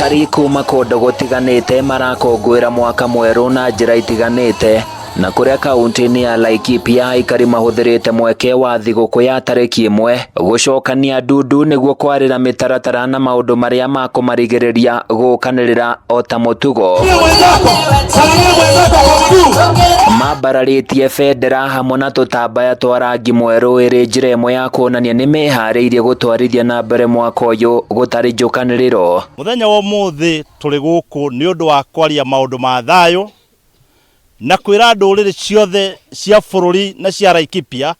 Aikari kuma kũndũ gũtiganĩte marakũngũĩra mwaka mwerũ na njĩra itiganĩte na kũrĩa kaunti-inĩ ya Laikipia aikari mahũthĩrĩte mweke wa thigũkũ ya tarĩki ĩmwe gũcokania ndundu nĩguo kwarĩra mĩtaratara na maũndũ marĩa makũmarigĩrĩria gũkanĩrĩra o ta mũtugo. Mambararĩtie bendera hamwe na tũtambaya twa rangi mwerũ ĩrĩ njĩra ĩmwe ya kuonania nĩ meharĩirie gũtwarithia na mbere mwaka ũyũ gũtarĩ njũkanĩrĩro. Mũthenya wa ũmũthĩ tũrĩ gũkũ nĩ ũndũ wa kwaria maũndũ ma thayũ na kwĩra ndũrĩrĩ ciothe cia bũrũri na cia Laikipia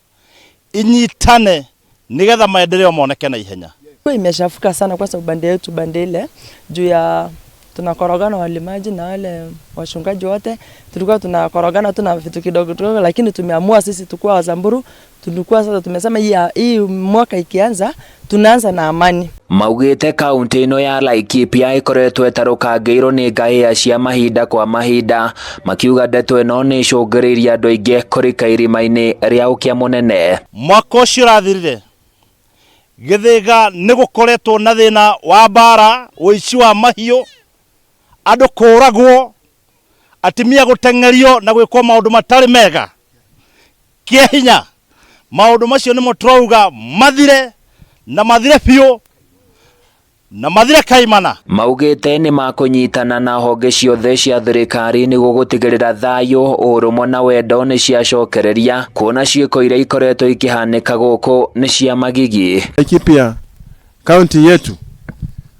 inyitane nĩgetha maendeleo moneke na ihenya. Imechafuka sana kwa sababu bande yetu bande ile juu ya tunakorogana walimaji na wale wachungaji wote tulikuwa tunakorogana tu na vitu kidogo kidogo, lakini tumeamua sisi tukuwa Wasamburu, tulikuwa sasa tumesema hii mwaka ikianza tunaanza na amani. Maugĩte kaunti ĩno ya Laikipia ĩkoretwo ĩtarũkangĩirwo nĩ ngahĩha cia mahinda kwa mahinda, makiuga ndeto ĩno nĩ ĩcũngĩrĩirie andũ aingĩ kũrika irima-inĩ rĩa ũkĩa mũnene. Mwaka ũcio ũrathirire Gĩthĩga nĩ gũkoretwo na thĩna wa mbara, ũici wa mahiũ, andũ kũragwo, atimia gũteng'erio na gwĩkwo maũndũ matarĩ mega kĩa hinya. Maũndũ macio nĩmo tũrauga mathire na mathire biũ na mathire kaimana. Maugĩte nĩ makũnyitana na honge ciothe cia thirikari nĩguo gũtigĩrĩra thayũ, ũrũmwe na wendo nĩ ciacokereria, kuona ciĩko iria ikoretwo ikĩhanĩka gũkũ nĩ cia magigi. Laikipia kaunti yetu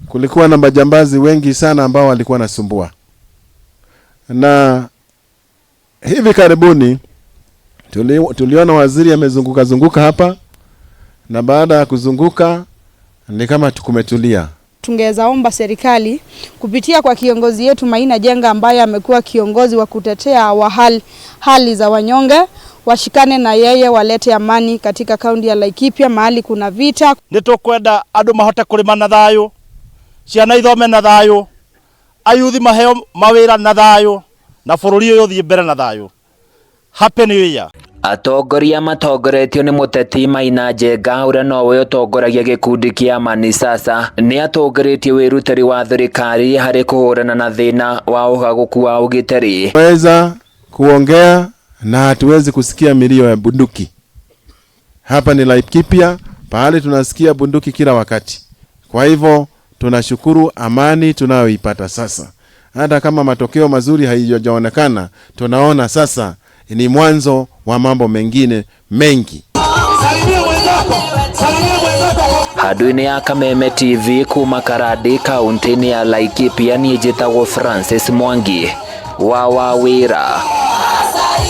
kulikuwa na majambazi wengi sana ambao walikuwa wanasumbua, na hivi karibuni tuliona waziri amezunguka zunguka hapa, na baada ya kuzunguka ni kama kumetulia. Tungeweza omba serikali kupitia kwa kiongozi yetu Maina Njenga ambaye amekuwa kiongozi wa kutetea wa hali za wanyonge, washikane na yeye walete amani katika kaunti ya Laikipia mahali kuna vita. Nĩ tũkwenda andũ mahote kũrĩma na thayũ, ciana ithome na thayũ, ayuthi maheo mawĩra na thayũ, na bũrũri ũyũ ũthiĩ mbere na thayũ. Happy New Year. Atongoria matongoretio nĩ mũteti Maina Njenga ũrĩa nowe ũtongoragia gĩkundi kĩa Amani Sasa nĩ atũngĩrĩtie wĩrutĩri wa thirikari harĩ kũhũrana na thĩna wa ũhagũku wa ũgitĩri. Weza kuongea na hatuwezi kusikia milio ya bunduki. Hapa ni Laikipia, pahali tunasikia bunduki kila wakati. Kwa hivyo tunashukuru amani tunayoipata sasa. Hata kama matokeo mazuri haijaonekana, tunaona sasa ni mwanzo wa mambo mengine mengi. Handũ-inĩ ya Kameme TV kuma Karandi kaunti-inĩ ya Laikipia niĩ njĩtagwo Francis Mwangi wa Wawĩra.